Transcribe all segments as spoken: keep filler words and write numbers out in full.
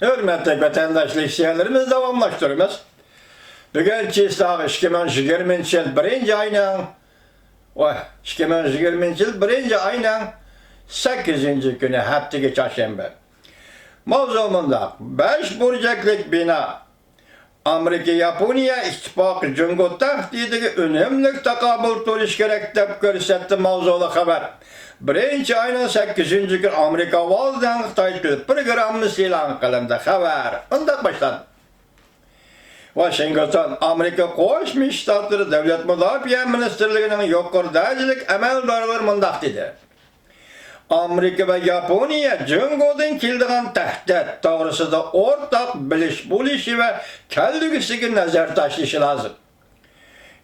ھۆرمەتلىك ۋەتەنداشلار، شېئىرلىرىمىزنى داۋاملاشتۇرىمىز. بۈگۈن چىسلاغ ئىككى مىڭ يىگىرمىنچى يىل بىرىنچى ئاينىڭ، ۋاي، ئىككى مىڭ يىگىرمىنچى يىل بىرىنچى ئاينىڭ سەككىزىنچى كۈنى، ھەپتىگە چارشەنبە. ماۋزۇ مۇنداق: بەش بۇرجەكلىك بىنا. ئامېرىكا ياپونىيە ئىتتىپاقى جۇڭگو تەھدىتىگە ئۈنۈملۈك تاقابىل تۇرۇش كېرەك، دەپ كۆرسەتتى ماۋزۇلۇق خەۋەر. بىرىنچى ئاينىڭ سەككىزىنچى كۈنى ئامېرىكا ئاۋازىنىڭ خىتاي تىل پروگراممىسى ئېلان قىلىندى. خەۋەر مۇنداق باشلاندى. ۋاشىنگتون، ئامېرىكا قوشما شتاتلىرى دۆلەت مۇداپىئە مىنىستىرلىكىنىڭ يۇقىرى دەرىجىلىك ئەمەلدارلىرى مۇنداق دېدى: ئامېرىكا ۋە ياپونىيە جۇڭگودىن كېلىدىغان تەھدىت توغرىسىدا ئورتاق بىلىش بولۇشى ۋە كەلگۈسىگە نەزەر تاشلىشى لازىم.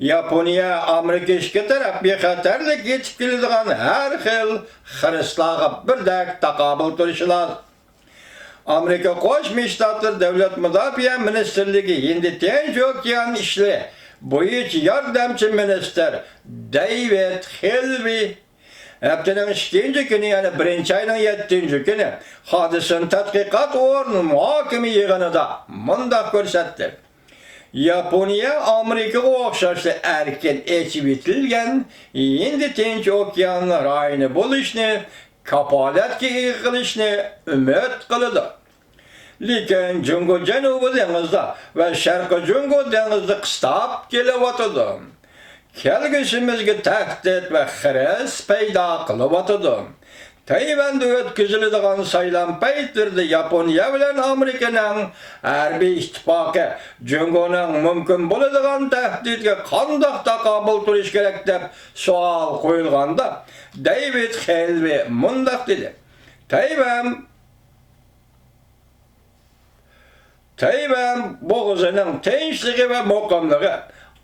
ياپونىيە ئامېرىكا ئىككى تەرەپ بىخەتەرلىك يېتىپ كېلىدىغان ھەر خىل خىرىسلارغا بىردەك تاقابىل تۇرۇشى لازىم. ئامېرىكا قوشما شتاتلىرى دۆلەت مۇداپىئە مىنىستىرلىكى ھىندى تىنچ ئوكيان ئىشلىرى بويىچە ياردەمچى مىنىستىر دېۋىد خېلۋى ھەپتىنىڭ ئىككىنچى كۈنى، يەنى بىرىنچى ئاينىڭ يەتتىنچى كۈنى، ھادىسىنى تەتقىقات ئورنى مۇھاكىمە يىغىنىدا مۇنداق كۆرسەتتى: ياپونىيە ئامېرىكىغا ئوخشاشلا ئەركىن ئېچىۋېتىلگەن ھىندى تىنچ ئوكيان رايونى بولۇشنى كاپالەتكە ئىگە قىلىشنى ئۈمىد قىلىدۇ. لېكىن جۇڭگو جەنۇبىي دېڭىزدا ۋە شەرقىي جۇڭگو دېڭىزدا قىستاپ كېلىۋاتىدۇ. كەلگۈسىمىزگە تەھدىت ۋە خىرىس پەيدا قىلىۋاتىدۇ. تەيۋەندە ئۆتكۈزۈلىدىغان سايلام پەيتلىرىدە ياپونىيە بىلەن ئامېرىكىنىڭ ھەربىي ئىتتىپاقى جۇڭگونىڭ مۇمكىن بولىدىغان تەھدىتىگە قانداق تاقابىل تۇرۇش كېرەك، دەپ سوئال قويۇلغاندا، دېۋىد خېلۋى مۇنداق دېدى: تەيۋەن تەيۋەن بوغۇزىنىڭ تىنچلىقى ۋە مۇقىملىقى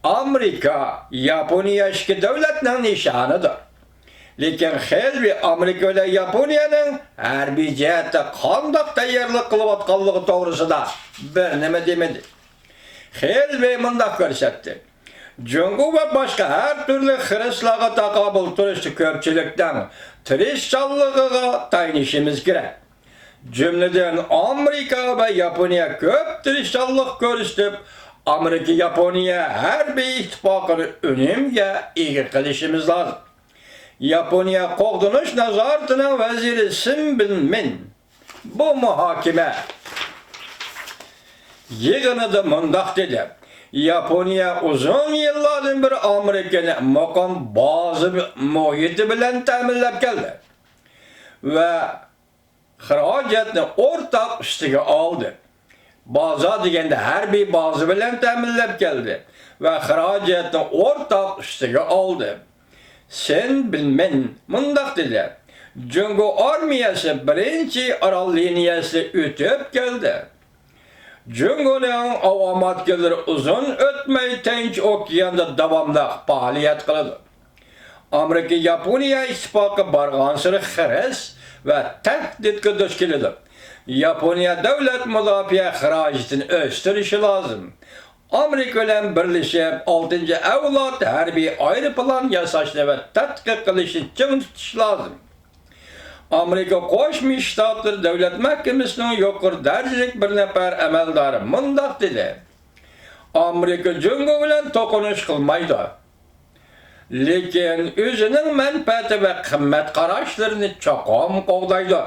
ئامېرىكا، ياپونىيە ئىككى دۆلەتنىڭ نىشانىدۇر. لېكىن خېلۋى ئامېرىكا بىلەن ياپونىيەنىڭ ھەربىي جەھەتتە قانداق تەييارلىق قىلىۋاتقانلىقى توغرىسىدا بىر نېمە دېمىدى. خېلۋى مۇنداق كۆرسەتتى: جۇڭگو ۋە باشقا ھەر تۈرلۈك خىرىسلارغا تاقابىل تۇرۇشتا كۆپچىلىكنىڭ تىرىشچانلىقىغا تايىنىشىمىز كېرەك. جۈملىدىن، ئامېرىكا ۋە ياپونىيە كۆپ تىرىشچانلىق كۆرسىتىپ، ئامېرىكا-ياپونىيە ھەربىي ئىتتىپاقىنى ئۈنۈمگە ئىگە قىلىشىمىز لازىم. ياپونىيە قوغدىنىش نازارىتىنىڭ ۋەزىرى سىن بىن مىن بۇ مۇھاكىمە يىغىنىدا مۇنداق دېدى: ياپونىيە ئۇزۇن يىللاردىن بېرى ئامېرىكىنى مۇقىم بازا مۇھىتى بىلەن تەمىنلەپ كەلدى ۋە خىراجەتنى ئورتاق ئۈستىگە ئالدى. بازا دېگەندە ھەربىي بازا بىلەن تەمىنلەپ كەلدى ۋە خىراجەتنى ئورتاق ئۈستىگە ئالدى. سىن بىن مىن مۇنداق دېدى: جۇڭگو ئارمىيەسى بىرىنچى ئارال لىنىيەسىنى ئۆتۈپ كەلدى. جۇڭگونىڭ ئاۋۇ ئامانەتكارلىرى ئۇزۇن ئۆتمەي تىنچ ئوكياندا داۋاملىق پائالىيەت قىلىدۇ. ئامېرىكا-ياپونىيە ئىتتىپاقى بارغانسېرى خىرىس ۋە تەھدىتكە دۇچ كېلىدۇ. ياپونىيە دۆلەت مۇداپىئە خىراجىتىنى ئۆستۈرۈشى لازىم. ئامېرىكا بىلەن بىرلىشىپ ئالتىنچى ئەۋلاد ھەربىي ئايروپىلان ياساشنى ۋە تەتقىق قىلىشنى چىڭ تۇتۇش لازىم. ئامېرىكا قوشما شتاتلىرى دۆلەت مەھكىمىسىنىڭ يۇقىرى دەرىجىلىك بىر نەپەر ئەمەلدارى مۇنداق دېدى: ئامېرىكا جۇڭگو بىلەن توقۇنۇش قىلمايدۇ. لېكىن ئۆزىنىڭ مەنپەئەتى ۋە قىممەت قاراشلىرىنى چوقۇم قوغدايدۇ.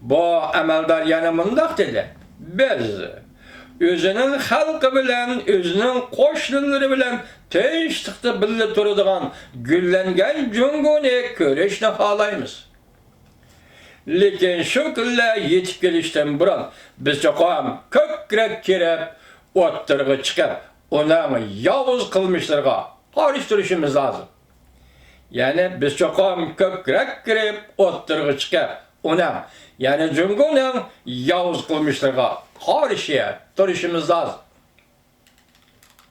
بۇ ئەمەلدار يەنە مۇنداق دېدى: بىز ئۆزىنىڭ خەلقى بىلەن، ئۆزىنىڭ قوشنىلىرى بىلەن تىنچلىقتا بىللە تۇرىدىغان گۈللەنگەن جۇڭگونى كۆرۈشنى خالايمىز. لېكىن شۇ كۈنلەر يېتىپ كېلىشتىن بۇرۇن، بىز چوقۇم كۆكرەك كېرىپ، ئوتتۇرىغا چىقىپ، ئۇنىڭ ياۋۇز قىلمىشلىرىغا قارشى تۇرۇشىمىز لازىم. يەنى بىز چوقۇم كۆكرەك كېرىپ، ئوتتۇرىغا چىقىپ، ئۇنىڭ، يەنى جۇڭگونىڭ ياۋۇز قىلمىشلىرىغا قارشى تۇرۇشىمىز لازىم.